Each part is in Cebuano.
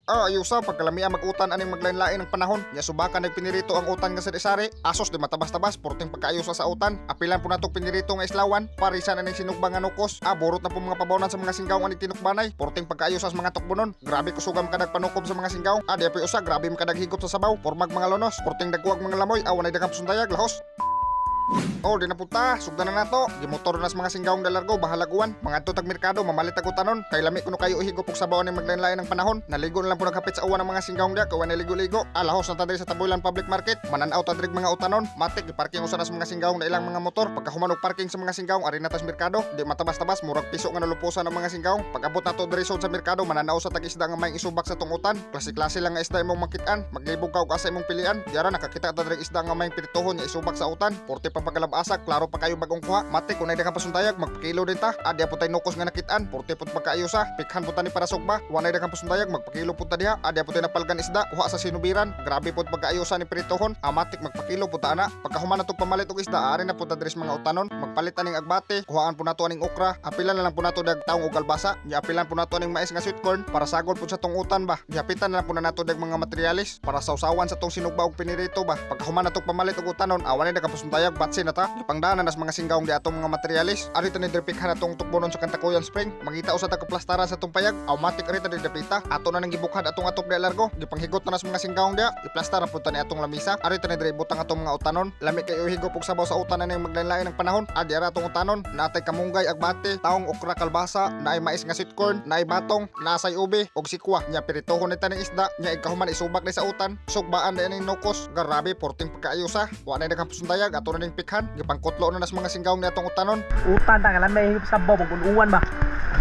Ah, ayusa pagkalamia mag-utan aning maglain-lain ang panahon. Nya subakan nagpinirito ang utan nga sari-sari. Asos di matabas-tabas porting pagkaayusa sa utan. Apilan po natong pinirito nga islawan. Parisan aning sinugba nga nukos. Ah, burot na po mga pabawnan sa mga singgaw aning tinukbanay. Porting pagkaayusa sa mga tukbonon. Grabe kusugam kadag panukob sa mga singgaw. Ah, di apoy usa grabe makadag higop sa sabaw. Pormag mga lonos. Porting dagwag mga lamoy. Ah, wanay daghang sundayag lahos. Oh, di na punta. Sugdan na nato. Gimotor na sa mga singgawng dalargo, bahalaguan. Mga tag merkado, mamalit ag utanon. Kay lami kuno kayo ihigop og sabaw ning maglain-lain ng panahon. Naligo na lang po naghapit sa uwan ang mga singgawng diya, kay naligo-ligo. Alahos na ta diri sa Tabulan Public Market. Mananaw ta diri mga utanon. Matik giparking usa na sa mga singgawng na ilang mga motor. Pagkahuman og parking sa mga singgawng, ari na tas merkado. Di matabas-tabas, murag piso nga nalupusan ang mga singgawng. Pag-abot nato diri sa merkado, mananaw sa tag isda nga may isubak sa tungutan. Klase-klase lang nga isda imong makitaan. Maglibog ka og asa imong pilian. Diara nakakita ta diri isda nga may pirituhon nga isubak sa utan. Porte pa pagkalabasa, klaro pa kayo bagong kuha. Mate kung naay pasundayag, magpakilo din ta. Adi po tay nukos nga nakitaan, porte pud pagkaayusa. Pikhan po ta ni para sugba. Wanay daghang pasundayag, magpakilo pud ta diha. Adi po tay napalgan isda, kuha sa sinubiran. Grabe pud pagkaayusa ni pritohon. Amatik magpakilo pud ta ana. Pagkahuman natong pamalit og isda, ari na pud ta diri sa mga utanon. Magpalit aning agbate, kuhaan po nato aning okra. Apilan na lang po nato dag taong og kalbasa. Nya apilan po nato aning mais nga sweet corn para sagol pud sa tong utan ba. Gihapitan na lang po na nato dag mga materyales para sawsawan sa tong sinugba og pinirito ba. Pagkahuman natong pamalit og utanon, awan na kapasundayag batsi na ta. Gipangdaanan nas mga singgawng di atong mga materyales. Ari ta ni dripikhan atong tukbonon sa Kantakuyan Spring. Mangita usa ta kaplastaran sa tong payag. Automatic ari ta di dapita. Ato na nang gibukhad atong atop di largo. Gipanghigot na nas mga singgawng dia. Iplastar na pud ta ni atong lamisa. Ari ta ni diri butang atong mga utanon. Lami kay uhigop og sabaw sa utan na maglain-lain ang panahon. Adi ara atong utanon. Naatay kamunggay, agbate, taong, okra, kalbasa, naay mais nga sweet corn, naay batong, naasay ube og sikwa. Nya piritohon ni taning isda. Nya ikahuman isubak ni sa utan. Sugbaan na ning nukos. Grabe porting pagkaayusa. Wa na daghang pasundayag ato na ning pikhan. Gipangkutlo na nas mga singgawng ni atong utanon. Utan ta kalamay higop sabaw pag uwan ba.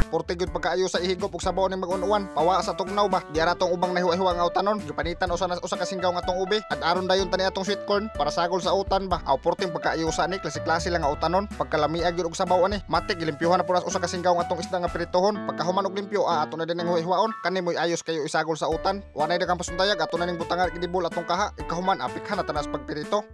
Porte gyud pagkaayo sa ihigop og sabaw ning mag-unuan. Pawa sa tugnaw ba. Diara tong ubang nahiwa-hiwa nga utanon. Gipanitan usa na usa ka singgaw nga atong ube. At aron dayon tani atong sweet corn para sagol sa utan ba. Aw porting pagkaayo sa ni klase-klase lang nga utanon. Pagkalamiag gyud og sabaw ani. Matik gilimpyuhan na punas usa ka singgaw nga atong isda nga pritohon. Pagkahuman og limpyo, ato na din ang hiwa-hiwaon. Kani mo'y ayos kayo isagol sa utan. Wa nay daghang pasundayag ato na ning butangan gidibol atong kaha. Ikahuman apikhan na tanas pagpirito.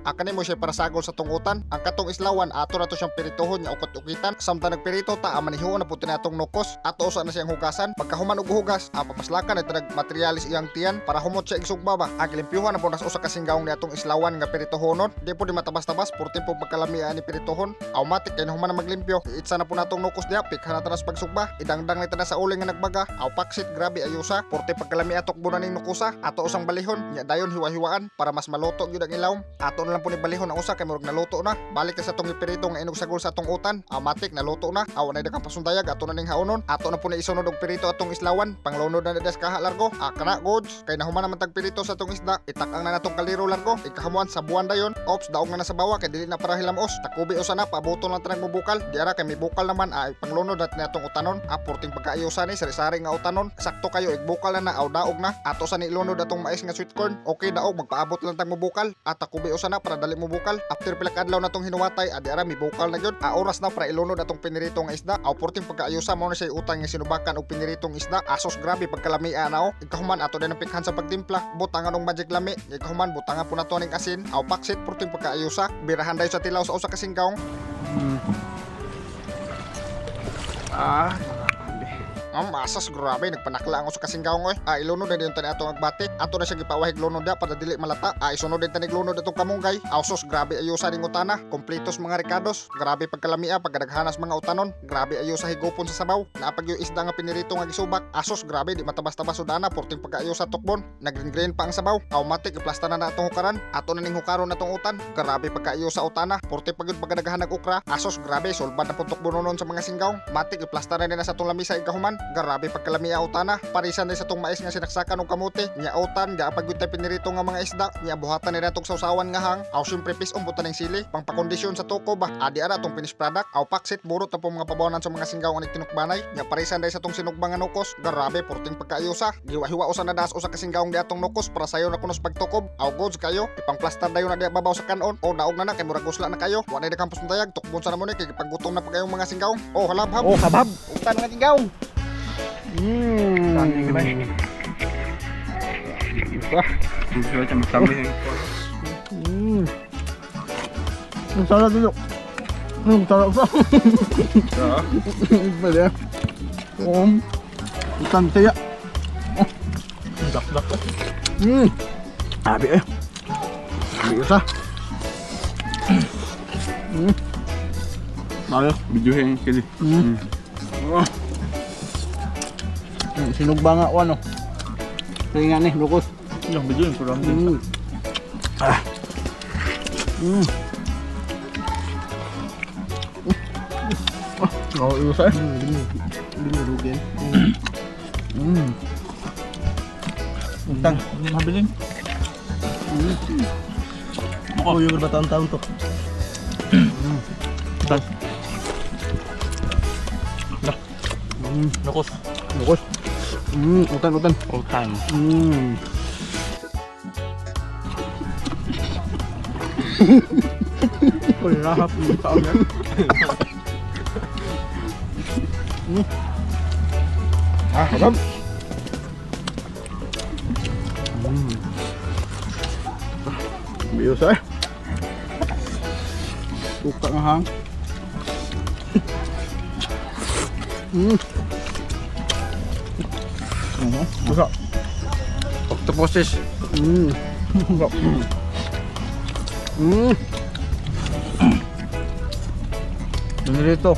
Akani mo siya para sagol sa tungutan. Ang katong islawan ato na to siyang pirituhon nga ukot-ukitan. Samtang nagpirito ta amanihuon na pud atong nukos. Ato usa na siyang hugasan. Pagkahuman og hugas, papaslakan na nag materialis iyang tiyan para humot siya igsugba ba. Ang gilimpiuhan na po nas usa ka singgawng ni atong islawan nga pirituhonon. Di po di matabas-tabas porte po pagkalamian ni pirituhon. Automatic kay human na maglimpyo. Iitsa na po natong nukos diha, pikhan na tanas pagsugba. Idangdang na tanas sa uling nga nagbaga. Aw paksit grabe ayusa. Porte pagkalami atok bunan ning nukusa. Ato usang balihon. Nya dayon hiwa-hiwaan para mas maluto gyud ang ilawom. Ato na lang po ni balihon ang usa kay murag naluto na. Balik ta sa atong ipirito nga inog sagol sa atong utan. Automatic naluto na. Aw nay daghang pasundayag ato na ning haonon. Ato na po ni isunod og pirito atong islawan. Panglunod na des kaha largo. Kana goods. Kay nahuman naman tag pirito sa atong isda. Itak-ang na natong kaliro largo. Ikahamuan sa buwan dayon. Ops daog na na sa bawa kay dili na para hilamos. Takubi usa na paabuton lang tanang mobukal. Diara kay mibukal naman ay panglunod at ni atong utanon. Porting pagkaayusan ni sari-sari nga utanon. Sakto kayo igbukal na na aw daog na. Ato sa ni ilunod atong mais nga sweet corn. Okay daog magpaabot lang tag mobukal. At takubi usa na para dali mo bukal. After pila ka adlaw natong hinuwatay, adi ara mibukal na gyud. Oras na para ilunod atong pinirito nga isda. Aw porting pagkaayusa mao na siya utang nga sinubakan og piniritong isda. Asos grabe pagkalamia na o. Ikahuman ato din ang pikhan sa pagtimpla. Butangan og magic lami. Ikahuman butangan po nato ning asin. Aw paksit porting pagkaayusa. Birahan dayon sa tilaw sa usa ka singgawng. Asas grabe nagpanakla ang usa ka singgawng oy. Ilunod na din tani atong agbate. Ato na siya gipawahig lunod dia para dili malata. Isunod din tani lunod atong kamunggay. Aw sos grabe ayusa ning utana. Kompletos mga rekados. Grabe pagkalamia pagkadaghanas mga utanon. Grabe ayusa higupon sa sabaw. Naapag yung isda nga pinirito nga gisubak. Asos grabe di matabas-tabas udana porting pagkaayusa tukbon. Naggreen green pa ang sabaw. Automatic iplasta na na atong hukaran. Ato na ning hukaron atong utan. Grabe pagkaayusa utana. Porte pagyud pagkadaghan og okra. Asos grabe sulbad na pud tukbonon sa mga singgawng. Matik iplasta na din na sa atong lamisa ikahuman. Grabe pagkalamia utana. Parisan din sa tong mais nga sinaksakan og kamote. Nya utan, gaapag gyud tay pinirito nga mga isda. Nya buhatan ni natong sawsawan nga hang. Aw syempre pisom butan ning sili. Pangpakondisyon sa tuko ba. Adi ara atong finished product. Aw paksit burot na po mga pabawanan sa mga singgaw nga tinukbanay. Nya parisan din sa tong sinugba nga nukos. Grabe porting pagkaayusa. Giwa-hiwa usa na das usa ka singgawng di atong nukos para sayo na kunos pagtukob. Aw goods kayo. Ipangplastar dayon na di babaw sa kanon. O daog na na kay murag gusla na kayo. Wa na campus dayag tukbon sa namo ni kay gipanggutom na pag kayong mga singgawng. Oh halabhab. Oh habhab. Utan nga singgaw. Ang sarap dito. Ang sarap pa. Pwede. Utan siya. Abi eh. Abi usa. Ayo, Videohin kasi. Sinugba nga ano. Kaya nga ni, lukos. Yung videohin ko lang. Oh, usa eh. Binurugin. Utang. Mabilin. Oh, yung ba taon-taon to? Utang. Lukos. Lukos. Utan, utan. Utang. Uy, rahap yung taon yan. Ah, abam. Biyo sa eh. Suka nga hang. Busa. Octopuses. Dito.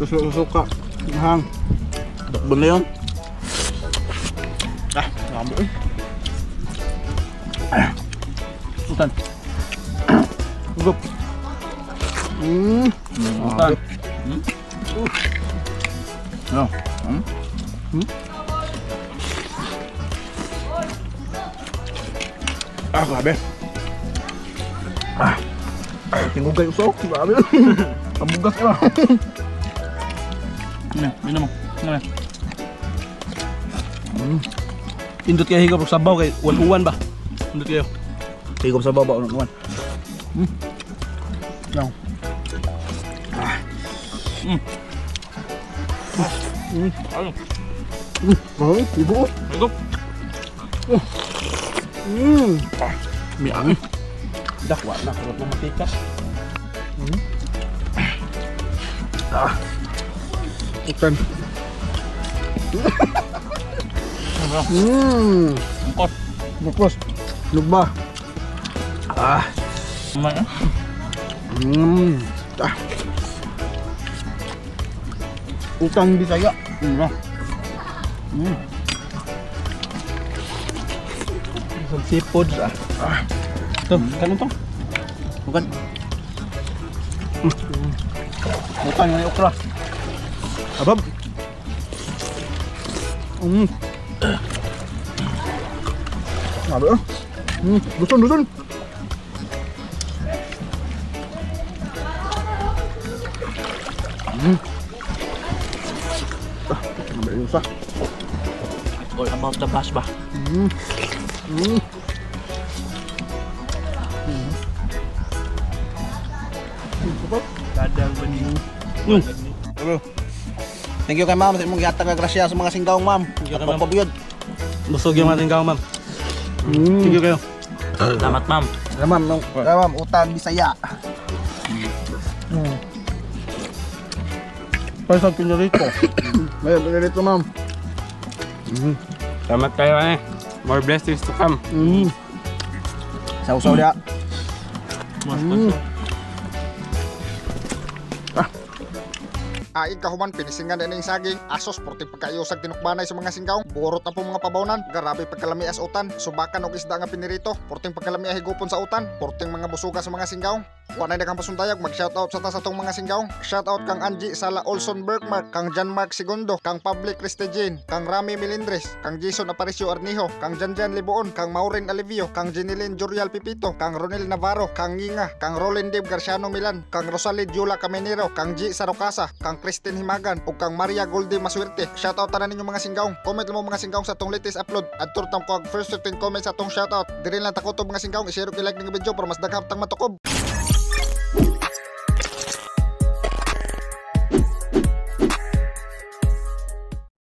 Suka. Hang. Dakbon na yun. Ah, grabe eh. Utan. Gup. Utan. Ano? Ah, grabe. Ah. Tingugay usok, grabe. Kabugas ka. Ano? Ano mo? Ano? Indot kayo higop sabaw kay uwan-uwan ba? Indot kayo. Higop sabaw ba uwan-uwan? Lang. Ah. Ano? Oh, ibu. Higop. Mi angin. Dakwa na kurot na matikas. Ah. Utan. Angkot. Bukos. Lugba. Ah. Ano? Ah. Utang Bisaya. Some seafoods ah. Ito, kanon to? Bukan. Utang yung okra. Abab. Grabe ah. Dusun, dusun. Ah, grabe yung sa. All about the bash ba? Dadal ba niyo? Thank you kay ma'am sa imong gihatag nga grasya sa mga singgaong, ma'am. Thank you kay ma'am. Pagpabiyod. Busog yung ating kaong, ma'am. Thank you kayo. Salamat, ma'am. Ma'am, ma'am, utan Bisaya. Para sa pinarito. May pinarito, ma'am. Salamat kayo eh. More blessings to come. Saw-saw dia. More sponsor. Aig kahuman pinisingan din ang saging, asos porti pagkaayosag tinukbanay sa mga singgaw, burot na po mga pabawnan, garabe pagkalami as utan, subakan og isda nga pinirito, porting pagkalami higupon sa utan, porting mga busuga sa mga singgaw. Wa na kang pasundayag, mag-shoutout sa ta sa tong mga singgaw. Shoutout kang Angie Sala Olson Bergmark, kang John Mark Segundo, kang Public Cristejane, kang Rami Melindres, kang Jason Aparicio Arnijo, kang Janjan Liboon, kang Maureen Alivio, kang Jeneline Jurial Pipito, kang Ronel Navarro, kang Nginga, kang Roland Dave Garciano Milan, kang Rosalie Jula Caminero, kang G Sarocasa, kang Christine Himagan, ug kang Maria Goldie Masuerte. Shoutout tanan ninyo mga singgaw. Comment mo mga singgaw sa atong latest upload. Adto tam ko first 15 comments sa atong shoutout. Diri lang takotob mga singgaw, i-share ug i-like ning video para mas daghang tang matukob.